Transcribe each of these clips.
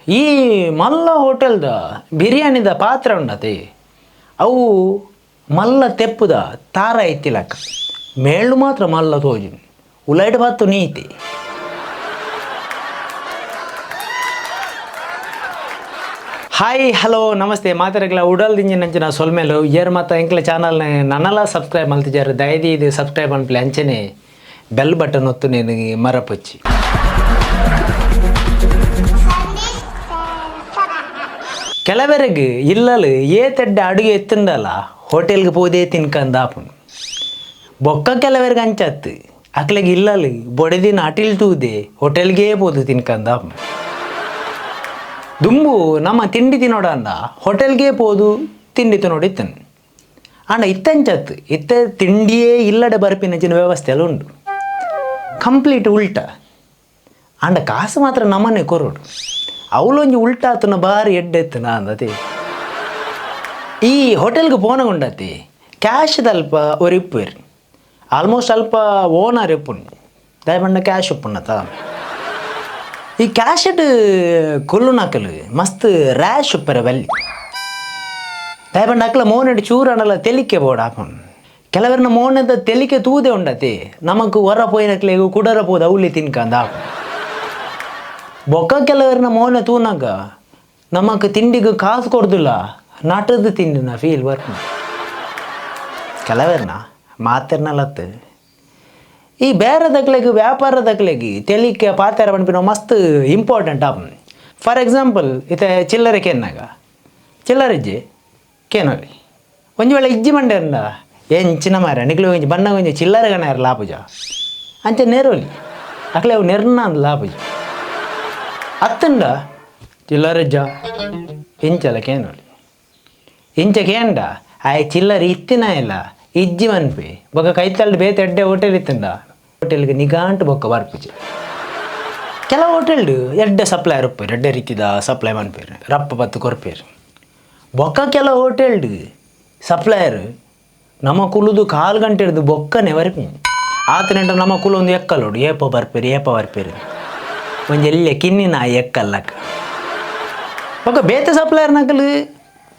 ಈ ಮಲ್ಲ ಹೋಟೆಲ್ದ ಬಿರಿಯಾನಿದ ಪಾತ್ರ ಉಂಡತೆ ಅವು ಮಲ್ಲ ತೆಪ್ಪುದ ತಾರ ಇತ್ತಿಲಕ್ಕ ಮೇಳು ಮಾತ್ರ ಮಲ್ಲ ತೋಜು ಉಲೈಟ್ ಬತ್ತು ನೀತಿ. ಹಾಯ್ ಹಲೋ ನಮಸ್ತೆ ಮಾತಾಡಕ್ಲ ಉಡಲ್ ದಿಂಜಿನಂಚಿನ ಸೊಲ್ಮೇಲು ಏರ್ ಮಾತ ಎಂಕ್ಲ ಚಾನಲ್ ನನ್ನಲ ಸಬ್ಸ್ಕ್ರೈಬ್ ಮಲ್ತಿಜಾರು ದಯದಿ ಇದು ಸಬ್ಸ್ಕ್ರೈಬ್ ಅನ್ಪ್ಲೆ ಅಂಚನೆ ಬೆಲ್ ಬಟನ್ ಒತ್ತು నేను ಮರಪೊಚ್ಚಿ. ಕೆಲವರೆಗೆ ಇಲ್ಲಲು ಏ ತೆಡ್ಡೆ ಅಡುಗೆ ಎತ್ತುಂಡಲ್ಲ ಹೋಟೆಲ್ಗೆ ಪೋದೇ ತಿನ್ಕಂದಾಪುನು. ಬೊಕ್ಕ ಕೆಲವರಿಗೆ ಅಂಚತ್ತು ಅಕ್ಲೆಗೆ ಇಲ್ಲಲು ಬೊಡೆದಿನ ಅಟಿಲ್ ತೂದೆ ಹೋಟೆಲ್ಗೇ ಪೋದು ತಿನ್ಕಂದಾಪುನು. ದುಂಬು ನಮ್ಮ ತಿಂಡಿ ತಿನ್ನೋಡಂದ ಹೋಟೆಲ್ಗೆ ಪೋದು ತಿಂಡಿ ತಿನ್ನೋಡಿತ್ತನು. ಆಂಡ ಇತ್ತಂಚತ್ತು ಇತ್ತ ತಿಂಡಿಯೇ ಇಲ್ಲಡೆ ಬರ್ಪಿನಂಚಿನ ವ್ಯವಸ್ಥೆ ಎಲ್ಲ ಉಂಡು ಕಂಪ್ಲೀಟ್ ಉಲ್ಟ. ಆಂಡ ಕಾಸು ಮಾತ್ರ ನಮ್ಮನೆ ಕೊರೋಡು ಅವಳೊಂಜಿ ಉಲ್ಟಾತನ ಬಾರಿ ಎಡ್ಡೆತ್ತನ ಅಂದತಿ. ಈ ಹೋಟೆಲ್ಗೆ ಪೋನಗುಂಡತಿ ಕ್ಯಾಶ್ ಅಲ್ಪ ஒரு ಇಪ್ಪು ಆಲ್ಮೋಸ್ಟ್ ಅಲ್ಪ ಓನರ್ ಇಪ್ಪುಂಡು ದಯಮಣ್ಣ ಕ್ಯಾಶ್ ಉಪ್ಪುಣ್ಣತ. ಈ ಕ್ಯಾಶ್ ಕೊಲ್ಲುನಕಲು ಮಸ್ತ್ ರ್ಯಾಶ್ ಉಪ್ಪರ ಬಲ್ಲಿ ದಯಬಂಡ ಅಕ್ಲ ಮೋನೆಡ್ ಚೂರಣಲ ತೆಲಿಕೆ ಬೋಡ ಆಪುಂಡು. ಕೆಲವರನ್ನ ಮೋನದ ತೆಲಿಕೆ ತೂದೆ ಉಂಡತಿ ನಮಕ್ ಹೊರ ಪೋಯಿನಕ್ಲೆಗು ಕುಡರ ಪೋದು ಅವಲಿ ತಿನ್ಕಂದ ಆಪುಂಡು. ಬೊಕ್ಕ ಕೆಲವರನ್ನ ಮೋನೆ ತೂನಾಗ ನಮಕ್ ತಿಂಡಿಗೆ ಕಾಸು ಕೊಡ್ದಿಲ್ಲ ನಾಟದ ತಿಂಡಿನ ಫೀಲ್ ಬರ್ಪುಂಡು. ಕೆಲವರನ್ನ ಮಾತೆರ್ನಲತ್ತು ಈ ಬೇರೆ ದಕ್ಲೆಗ್ ವ್ಯಾಪಾರ ದಕ್ಲೆಗ್ ತೆಲಿಕೆ ಪಾತೆರ ಪನ್ಪಿನ ಮಸ್ತ್ ಇಂಪಾರ್ಟೆಂಟ್ ಆಪುಂಡು. ಫಾರ್ ಎಕ್ಸಾಂಪಲ್ ಇತ್ತೆ ಚಿಲ್ಲರೆ ಕೇನ್ನಾಗ ಚಿಲ್ಲರೆ ಇಜ್ಜಿ ಕೇನೋಲಿ ಒಂಜಿ ವೇಳೆ ಇಜ್ಜಿ ಮಂಡೆ ಎಂಚಿನ ಮಾರ ನಿಕ್ಲು ಒಂಜಿ ಬಣ್ಣ ಒಂಜಿ ಚಿಲ್ಲರೆ ಗಣ ಲಾಪುಜ ಅಂಚೆ ನೆರೋಲಿ ಅಕ್ಲೆ ಅವು ನೆರ್ನ ಅಂದ್ ಲಾಪುಜ ಅತ್ತಂಡ ಚಿಲ್ಲರೆಜ್ಜ ಇಂಚಲ ಕೇನೋಲಿ ಇಂಚ ಕೇಂಡ ಆಯ್ ಚಿಲ್ಲರೆ ಇತ್ತಿನ ಇಲ್ಲ ಇಜ್ಜಿ ಮನ್ಪಿ ಬೊಕ್ಕ ಕೈತಲ್ಡ್ ಬೇತೆ ಎಡ್ಡೆ ಹೋಟೆಲ್ ಇತ್ತಂಡ ಹೋಟೆಲ್ಗೆ ನಿಗಾಂಟು ಬೊಕ್ಕ ಬರ್ಪುಜಿ. ಕೆಲವು ಹೋಟೆಲ್ಡ್ ಎಡ್ಡೆ ಸಪ್ಲೈ ಉಪ್ಪೇರು ಎಡ್ಡೆ ರೀತಿದ ಸಪ್ಲೈ ಮನ್ಪೇರು ರಪ್ಪ ಪತ್ತು ಕೊರ್ಪೇರು. ಬೊಕ್ಕ ಕೆಲವು ಹೋಟೆಲ್ಡ್ ಸಪ್ಲೈಯರ್ ನಮ್ಮ ಕುಲುದು ಕಾಲು ಗಂಟೆ ಹಿಡ್ದು ಬೊಕ್ಕನೆ ಬರ್ಪಿ ಆತನೆಂಟ ನಮ್ಮ ಕುಲೊಂದು ಎಕ್ಕಲೋಡು ಏಪ ಬರ್ಪೇರು ಏಪ ಬರ್ಪೇರು ಒಂಜಿ ಎಲ್ಲೆ ಕಿನ್ನಿ ನಾಯಿ ಎಕ್ಕಲ್ಲಕ್ಕ. ಬೊಕ್ಕ ಬೇತೆ ಸಪ್ಲೈಯರ್ ನಕಲು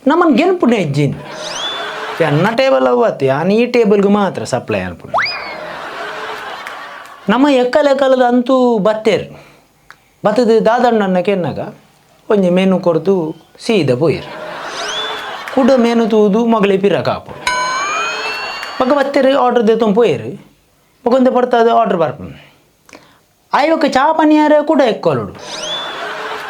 ನಮ್ಮನ್ನು ಗೆನ್ಪುಣೆ ಇಜ್ಜಿನ್ ಎನ್ನ ಟೇಬಲ್ ಅವ್ವತ್ತು ಯಾನ್ ಈ ಟೇಬಲ್ಗೆ ಮಾತ್ರ ಸಪ್ಲೈ ಅನ್ಪುಂಡು. ನಮ್ಮ ಎಕ್ಕಲ ಎಕ್ಕಲದ ಅಂತೂ ಬತ್ತೇರು ಬತ್ತದ ದಾದಣ್ಣನ ಕೆನ್ನಾಗ ಒಂಜಿ ಮೆನು ಕೊರ್ದು ಸೀದ ಪೋಯಿರು ಕುಡ ಮೆನು ತೂದು ಮಗಳೆ ಪಿರಕ ಆಪುಂಡು. ಬೊಕ್ಕ ಬತ್ತೇರು ಆರ್ಡರ್ ದೇತೊಂದು ಪೋಯಿರು ಬೊಕೊಂದೆ ಪಡ್ತದ ಆರ್ಡರ್ ಬರ್ಪುಂಡು. ಆಯ್ವಕ್ಕ ಚಾ ಪನಿಯಾರ ಕೂಡ ಎಕ್ಕೊಲುಡು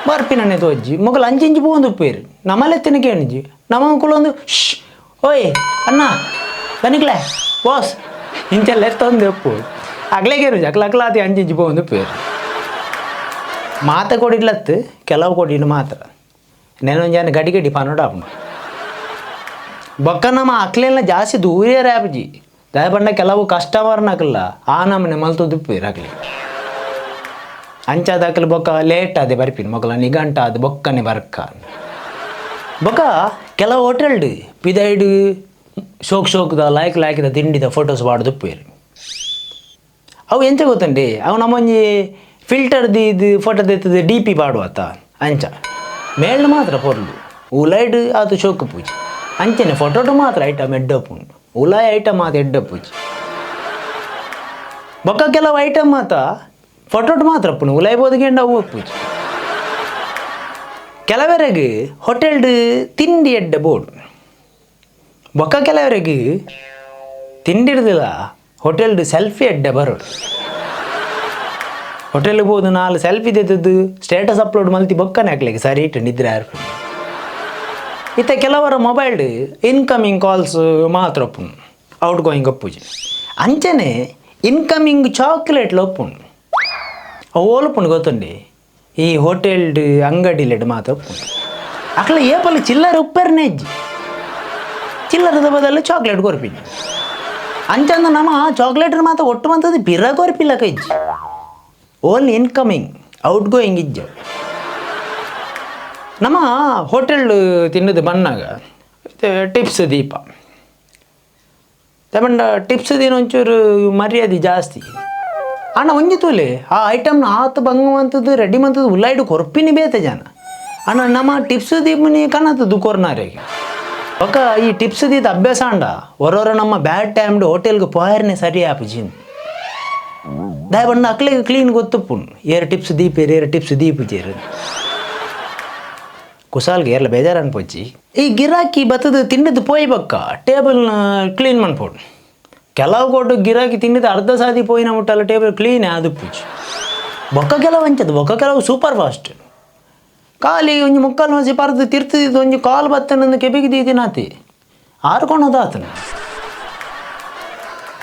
ಬರ್ಪಿನನೆ ತೋಜ್ಜಿ ಮೊಗಲು ಅಂಚಿಂಚಿ ಪೋಂದು ಉಪ್ಪೇರು ನಮ್ಮಲೆತ್ತಿನ ಕೇಣಿಜಿ ನಮ್ಮ ಕುಲೊಂದು ಶ್ ಓಯ್ ಅಣ್ಣ ಬನ್ನಿಕ್ಲೆ ಬಾಸ್ ಇಂಚೆಲ್ಲ ಎತ್ತೊಂದು ಉಪ್ಪು ಅಗ್ಲೇಗೇರು ಅಕ್ಲ ಅಕ್ಲಾತಿ ಅಂಚಿಂಚಿ ಪೋಂದು ಉಪ್ಪೇರು. ಮಾತ ಕೊಡಿಡ್ಲತ್ತು ಕೆಲವು ಕೊಡಿನ ಮಾತ್ರ ನೆನೊಂಜಾನ ಗಡಿ ಗಡಿ ಪನೋಡ ಆಪುಂಡು. ಬೊಕ್ಕ ನಮ್ಮ ಅಕ್ಲೆಲ್ಲ ಜಾಸ್ತಿ ದೂರ ಆಪುಜಿ ದಯಪಂಡ ಕೆಲವು ಕಸ್ಟಮರ್ನಕಲ್ಲ ಆ ನಮನೆ ಮಲ್ತೊಂದು ಉಪ್ಪೇರು ಅಕ್ಲೆ ಅಂಚಾದ ಅಕ್ಲು ಬೊಕ್ಕ ಲೇಟ್ ಆದೆ ಬರ್ಪಿನ ಮೊಕಲ ನಿಗಂಟ ಅದು ಬೊಕ್ಕನೆ ಬರ್ಕ. ಬೊಕ್ಕ ಕೆಲವು ಹೋಟೆಲ್ಡ್ ಪಿದೈಡ್ ಶೋಕ್ ಶೋಕ್ದ ಲಾಯ್ಕ್ ಲಾಯ್ಕ್ದ ತಿಂಡಿದ ಫೋಟೋಸ್ ಪಾಡ್ದು ಉಪ್ಪೇರು. ಅವು ಎಂಚ ಗೊತ್ತುಂಡಿ ಅವು ನಮ್ಮೊಂಜಿ ಫಿಲ್ಟರ್ ಇದು ಫೋಟೋ ತೆತ್ತದ ಡಿ ಪಿ ಪಾಡುವತ್ತ ಅಂಚ ಮೇಳ್ ಮಾತ್ರ ಪೊರ್ಲು ಉಲೈಡ್ ಅದು ಶೋಕು ಪೂಜಿ ಅಂಚನೆ ಫೋಟೋಟು ಮಾತ್ರ ಐಟಮ್ ಎಡ್ಡಪ್ಪುಂಡು ಉಲಾಯ್ ಐಟಮ್ ಮಾತ್ರ ಎಡ್ಡಪ್ಪುಜಿ. ಬೊಕ್ಕ ಕೆಲವು ಐಟಮ್ ಮಾತ ಫೋಟೋಟು ಮಾತ್ರ ಉಪ್ಪುಂಡು ಉಲಾಯ್ ಬೋದಿಗೆಂಡ ಅವು ಉಪ್ಪುಜಿ. ಕೆಲವರೆಗೆ ಹೋಟೆಲ್ಡ್ ತಿಂಡಿ ಎಡ್ಡೆ ಬೋಡು ಬೊಕ್ಕ ಕೆಲವರೆಗೆ ತಿಂಡಿಡ್ದಿಲ್ಲ ಹೋಟೆಲ್ಡ್ ಸೆಲ್ಫಿ ಎಡ್ಡೆ ಬರೋಡು. ಹೋಟೆಲ್ಗೆ ಹೋದು ನಾಲ್ ಸೆಲ್ಫಿ ತೆತ್ತದ್ದು ಸ್ಟೇಟಸ್ ಅಪ್ಲೋಡ್ ಮಲ್ತಿ ಬೊಕ್ಕನೆ ಹಾಕ್ಲಿಕ್ಕೆ ಸರಿ ಇಟ್ಟು ನಿದ್ರೆ ಆರ್ಪುಂಡು. ಇತ್ತೆ ಕೆಲವರ mobile incoming calls ಮಾತ್ರ ಉಪ್ಪುಂಡು ಔಟ್ ಗೋಯಿಂಗ್ ಒಪ್ಪುಜಿ. ಅಂಚನೆ ಇನ್ಕಮಿಂಗ್ ಚಾಕ್ಲೇಟ್ಲ ಉಪ್ಪುಂಡು ಅವು ಓಲುಪುಂಡು ಗೊತ್ತುಂಡಿ ಈ ಹೋಟೆಲ್ಡ್ ಅಂಗಡಿಲೆಡ್ ಮಾತ್ರ ಉಪ್ಪುಂಡು. ಅಕ್ಲ ಏಪಲ್ ಚಿಲ್ಲರೆ ಉಪ್ಪೆರ್ನೆ ಇಜ್ಜಿ ಚಿಲ್ಲರದ ಬದಲು ಚಾಕ್ಲೇಟ್ ಕೊರ್ಪಿಜಿ. ಅಂಚಂದ ನಮ್ಮ ಚಾಕ್ಲೇಟ್ ಮಾತ್ರ ಒಟ್ಟು ಮಂತದ್ದು ಪಿರ ಕೊರ್ಪಿಲ್ಲ ಇಜ್ಜಿ only incoming out going ಇಜ್ಜ. ನಮ್ಮ ಹೋಟೆಲ್ ತಿನ್ನದು ಬನ್ನಾಗ ಟಿಪ್ಸ್ ದೀಪ ತಗೊಂಡ ಟಿಪ್ಸ್ ದಿನ ಒಂಚೂರು ಮರ್ಯಾದೆ ಜಾಸ್ತಿ ಅಣ್ಣ ಒಂಜಿ ತೂಲೆ ಆ ಐಟಮ್ನ ಆತ ಬಂಗುವಂಥದ್ದು ರೆಡಿ ಮಂತದ್ದು ಉಲ್ಲಾಯ್ಡು ಕೊರ್ಪಿನಿ ಬೇತೆ ಜನ ಅಣ್ಣ ನಮ್ಮ ಟಿಪ್ಸ್ ದೀಪನಿ ಕನತದ್ದು ಕೊರ್ನಾರೆ. ಬೊಕ್ಕ ಈ ಟಿಪ್ಸ್ ದೀತ ಅಭ್ಯಾಸ ಅಂಡ ಹೊರೊರ ನಮ್ಮ ಬ್ಯಾಡ್ ಟೈಮ್ಡ್ ಹೋಟೆಲ್ಗೆ ಪೋಯರ್ನೆ ಸರಿ ಆಪುಜಿನ್. ದಾಯ ಬಣ್ಣ ಅಕ್ಲೆಗ್ ಕ್ಲೀನ್ ಗೊತ್ತುಪ್ಪುಂಡು, ಏರ್ ಟಿಪ್ಸ್ ದೀಪೇರು ಏರ್ ಟಿಪ್ಸ್ ದೀಪುಜೇರು. ಕುಸಾಲ್ಗೆ ಏರ್ಲ ಬೇಜಾರು ಅನ್ಪೊಚ್ಚಿ. ಈ ಗಿರಾಕಿ ಬತ್ತದ ತಿಂಡದು ಪೋಯಿ ಬಕ್ಕ ಟೇಬಲ್ನ ಕ್ಲೀನ್ ಮನ್ಪೊಡು. ಕೆಲವು ಕೊಟ್ಟು ಗಿರಾಕಿ ತಿಂಡಿದ ಅರ್ಧ ಸಾದಿ ಪೋಯಿನ ಮುಟ್ಟಲ್ಲ ಟೇಬಲ್ ಕ್ಲೀನ್ ಆದುಪ್ಪುಜಿ. ಬೊಕ್ಕ ಕೆಲವು ಅಂಚದ, ಬೊಕ್ಕ ಕೆಲವು ಸೂಪರ್ ಫಾಸ್ಟ್. ಖಾಲಿ ಒಂಜಿ ಮುಕ್ಕಾಲು ಮಸಿ ಪರ್ದು ತಿರ್ತದಿದ್ದು ಒಂಜಿ ಕಾಲ್ ಬತ್ತನಂದು ಕೆಬಿಗೆ ದೀದಿನಾತಿ ಆರ್ಕೊಳೋದಾತನ.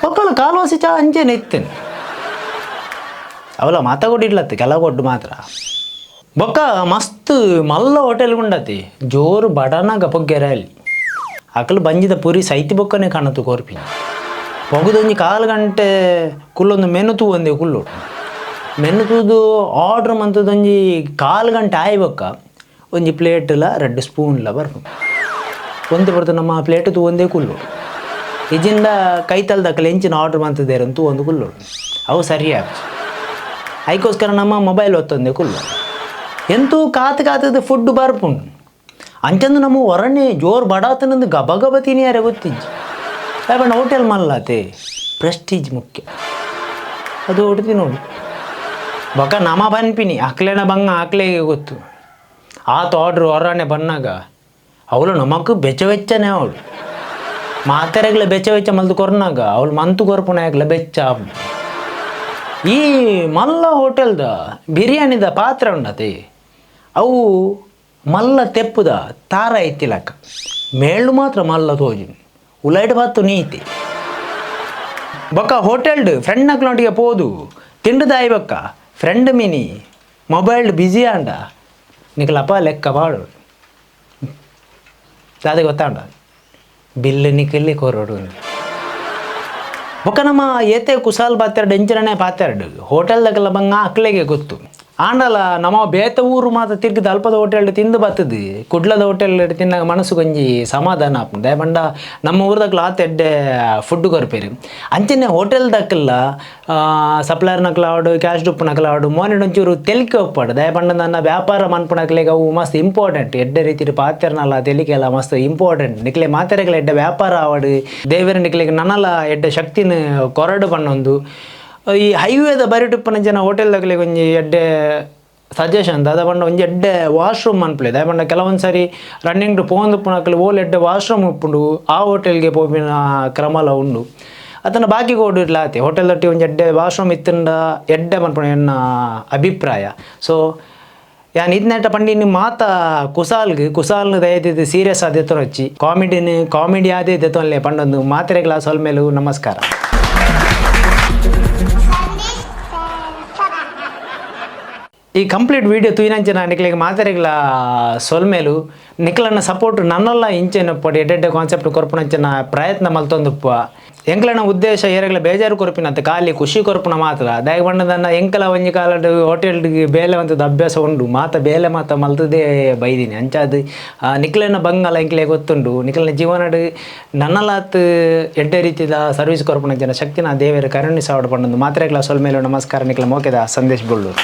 ಒಕ್ಕಲ ಕಾಲು ವಾಸಿ ಚಾ ಅಂಚೆನೆ ಇತ್ತೇನೆ. ಅವಲ ಮಾತ ಕೊಡಿಡ್ಲತ್ತೆ ಕೆಲವು ಕೊಟ್ಟು ಮಾತ್ರ. ಬೊಕ್ಕ ಮಸ್ತ್ ಮಲ್ಲ ಹೋಟೆಲ್ ಗುಂಡತಿ ಜೋರು ಬಡನಾಗ ಪೊಗ್ಗೆರೆ ಅಲ್ಲಿ ಅಕಲು ಬಂಜಿದ ಪುರಿ ಸೈತಿ ಬೊಕ್ಕನೆ ಕಾಣತು ಕೋರ್ಪಿನಿ. ಪೊಗುದೊಂಜಿ ಕಾಲು ಗಂಟೆ ಕುಲ್ಲೊಂದು ಮೆನು ತೂವೊಂದೆ ಕುಲ್ಲು ಮೆನು ತೂದು ಆರ್ಡ್ರ್ ಮಂತದೊಂಜಿ ಕಾಲು ಗಂಟೆ ಆಯ್ ಬೊಕ್ಕ ಒಂಜಿ ಪ್ಲೇಟ್ಲ 2 ಸ್ಪೂನ್ಲ ಬರ್ಪು. ಒಂತೆ ಬರ್ತದೆ ನಮ್ಮ ಪ್ಲೇಟ್ ತೂವೊಂದೇ ಕುಲ್ಲು. ಇಜಿಂದ ಕೈತಲ್ದಕ್ಕಲು ಎಂಚಿನ ಆರ್ಡ್ರ್ ಮಂತದೇರು ತೂವೊಂದು ಕುಲ್ಲು. ಅವು ಸರಿ ಆಪುಜಿ. ಐಕೋಸ್ಕರ ನಮ್ಮ ಮೊಬೈಲ್ ಒತ್ತೊಂದೇ ಕುಲ್ಲು. ಎಂತೂ ಕಾತು ಕಾತದ ಫುಡ್ ಬರ್ಪುಂಡು. ಅಂಚಂದು ನಮ್ಮ ಹೊರನೆ ಜೋರು ಬಡಾತನಂದು ಗಬ ಗಬ ತಿನಿಯಾರೆ ಗೊತ್ತಿಜ್ಜಿ. ಬಣ್ಣ ಹೋಟೆಲ್ ಮಲ್ಲಾತೆ ಪ್ರೆಸ್ಟೀಜ್ ಮುಖ್ಯ, ಅದು ಹೊಡ್ತಿ ನೋಡಿ. ಬೊಕ್ಕ ನಮ ಬನ್ಪಿನಿ ಅಕ್ಲೆನ ಬಂಗ ಆಕ್ಲೆಗೆ ಗೊತ್ತು. ಆತ ಆರ್ಡ್ರ್ ಹೊರನೆ ಬನ್ನಾಗ ಅವಳು ನಮಕ್ ಬೆಚ್ಚ ಬೆಚ್ಚನೆ ಅವಳು ಮಾತೆರೆಗ್ಲ ಬೆಚ್ಚ ಬೆಚ್ಚ ಮಲ್ದು ಕೊರ್ನಾಗ ಅವಳು ಮಂತು ಕೊರ್ಪುನಾಗ್ಲ ಬೆಚ್ಚ. ಈ ಮಲ್ಲ ಹೋಟೆಲ್ದ ಬಿರಿಯಾನಿದ ಪಾತ್ರೆ ಉಂಡತೆ ಅವು ಮಲ್ಲ ತೆಪ್ಪುದ ತಾರ ಇತ್ತಿಲಕ್ಕ ಮೇಳು ಮಾತ್ರ ಮಲ್ಲ ತೋಜಿ ಉಲೈಟ್ ಬಾತು ನೀತಿ. ಬೊಕ್ಕ ಹೋಟೆಲ್ಡ್ ಫ್ರೆಂಡ್ ನಕ್ಲೊಟ್ಟಿಗೆ ಪೋದು ತಿಂಡದಾಯಿ ಬೊಕ್ಕ friend mini mobile busy ಆಂಡ ನಿಕಲಪ್ಪ ಲೆಕ್ಕ ಪಾಡು ದಾದೆ ಗೊತ್ತಾಂಡ ಬಿಲ್ಲು ನಿಕಲ್ಲಿ ಕೊರಡು. ಬೊಕ್ಕ ನಮ್ಮ ಏತೆ ಕುಸಾಲ್ ಬಾತೆರಡು ಎಂಚರನೆ ಪಾತೆರಡು ಹೋಟೆಲ್ದಾಗಲ್ಲ ಬಂಗ ಅಕ್ಲೆಗೆ ಗೊತ್ತು. ಆಂಡಲ ನಮ್ಮ ಬೇತ ಊರು ಮಾತ್ರ ತಿರ್ಗಿದ ಅಲ್ಪದ ಹೋಟೆಲ್ ತಿಂದು ಬತ್ತದು ಕುಡ್ಲದ ಹೋಟೆಲ್ ತಿನ್ನಾಗ ಮನಸ್ಸು ಕೊಂಜಿ ಸಮಾಧಾನ ಆಪುಂಡು. ದಯಪಂಡ ನಮ್ಮ ಊರ್ದಕ್ಲ ಆತ ಎಡ್ಡೆ ಫುಡ್ ಕೊರ್ಪೇರು. ಅಂಚನೆ ಹೋಟೆಲ್ದಕ್ಲ ಸಪ್ಲೈರ್ನಕ್ಲ ಆಡು ಕ್ಯಾಶ್ ಡುಪ್ಪುನಕ್ಲ ಆಡು ಮೋನೆ ಒಂಚೂರು ತೆಲಿಕೆ ಒಪ್ಪಾಡು. ದಯಪಂಡ ನನ್ನ ವ್ಯಾಪಾರ ಮನ್ಪುನಕ್ಲೆಗ್ ಅವು ಮಸ್ತ್ ಇಂಪಾರ್ಟೆಂಟ್. ಎಡ್ಡೆ ರೀತಿ ಪಾತೆರ್ನಲ ತೆಲಿಕೆಲ್ಲ ಮಸ್ತ್ ಇಂಪಾರ್ಟೆಂಟ್. ನಿಕ್ಲೆ ಮಾತೆರೆಗ್ಲ ಎಡ್ಡೆ ವ್ಯಾಪಾರ ಆವಡು ದೇವರ ನಿಕ್ಲೆಗ್ ನನಲ ಎಡ್ಡೆ ಶಕ್ತಿನ ಕೊರಡು ಪನ್ನೊಂದು. ಈ ಹೈವೇದ ಬರಿಟುಪ್ಪನ ಜನ ಹೋಟೆಲ್ದಾಗಲಿ ಒಂಜಿ ಎಡ್ಡೆ ಸಜೆಷನ್ ದಾದ ಪಂಡ ಒಂಜಿ ಎಡ್ಡೆ ವಾಶ್ರೂಮ್ ಅನ್ಪಲೆ. ದಾದ ಕೆಲವೊಂದು ಸಾರಿ ರನ್ನಿಂಗ್ ಪೋಂದುಪ್ಪುನಕ್ಲು ಓಲ್ ಎಡ್ಡೆ ವಾಶ್ರೂಮ್ ಉಪ್ಪುಂಡು ಆ ಹೋಟೆಲ್ಗೆ ಪೋಪಿನ ಕ್ರಮಲ ಉಂಡು. ಅದನ್ನು ಬಾಕಿ ಕೊಡು ಇರ್ಲಾತೆ ಹೋಟೆಲ್ ದೊಟ್ಟಿ ಒಂಜಿ ಎಡ್ಡೆ ವಾಶ್ರೂಮ್ ಇತ್ತಂಡ ಎಡ್ಡೆ ಪನ್ಪುನ ಎನ್ನ ಅಭಿಪ್ರಾಯ. ಸೊ ಯಾನ್ ಇದ್ನೆಟ ಪಂಡಿನಿ ಮಾತ ಕುಸಾಲ್ಗ್ ಕುಸಾಲ್ನ ದಯದಿದ್ದು ಸೀರಿಯಸ್ ಆದ ವಚ್ಚಿ ಕಾಮಿಡಿನ ಕಾಮಿಡಿ ಆದೇ ದೆತ್ತೊನ್ಲೆ ಪಂಡೊಂದು ಮಾತ್ರೆಗಳ ಸೊಲ್ಮೇಲು ನಮಸ್ಕಾರ. ಈ ಕಂಪ್ಲೀಟ್ ವಿಡಿಯೋ ತೂಯಿನಂಚಿನ ನಿಕ್ಲೆಗ್ ಮಾತೆರೆಗ್ಲ ಸೊಲ್ಮೇಲು. ನಿಕ್ಲನ್ನ ಸಪೋರ್ಟ್ ನನ್ನಲ್ಲ ಇಂಚೆನ ಪೊಡಿ ಎಡ್ಡೆಡ್ಡೆ ಕಾನ್ಸೆಪ್ಟ್ ಕೊರ್ಪುನಂಚಿನ ಪ್ರಯತ್ನ ಮಲ್ತೊಂದುಪ್ಪ. ಎಂಕ್ಲನ ಉದ್ದೇಶ ಏರೆಗ್ಲ ಬೇಜಾರು ಕೊರ್ಪಿನಂತ ಖಾಲಿ ಖುಷಿ ಕೊರ್ಪುನ ಮಾತ್ರ. ದಾಯೆ ಪಂಡದನ್ನ ಎಂಕಲ ಒಂಜಿ ಕಾಲಡ್ ಹೋಟೆಲ್ ಬೇಲೆ ಒಂತದ ಅಭ್ಯಾಸ ಉಂಡು ಮಾತ ಬೇಲೆ ಮಾತ ಮಲ್ತದೇ ಬೈದಿನಿ. ಅಂಚಾದ್ ನಿಕ್ಲೆನ ಬಂಗಲ ಎಂಕ್ಲೆ ಗೊತ್ತುಂಡು. ನಿಕ್ಲೆನ ಜೀವನಡ್ ನನ್ನಲಾತ್ ಎಡ್ಡೆ ರೀತಿದ ಸರ್ವಿಸ್ ಕೊರ್ಪುನಂಚಿನ ಶಕ್ತಿನ ದೇವೆರ್ ಕರುಣಿಸಾವಡ್ ಪಂಡೊಂದು ಮಾತ್ರೆಗ್ಲ ಸೊಲ್ಮೇಲು ನಮಸ್ಕಾರ. ನಿಕ್ಲ ಮೋಕೆದ ಸಂದೇಶ್ ಬೊಳ್ಳೂರು.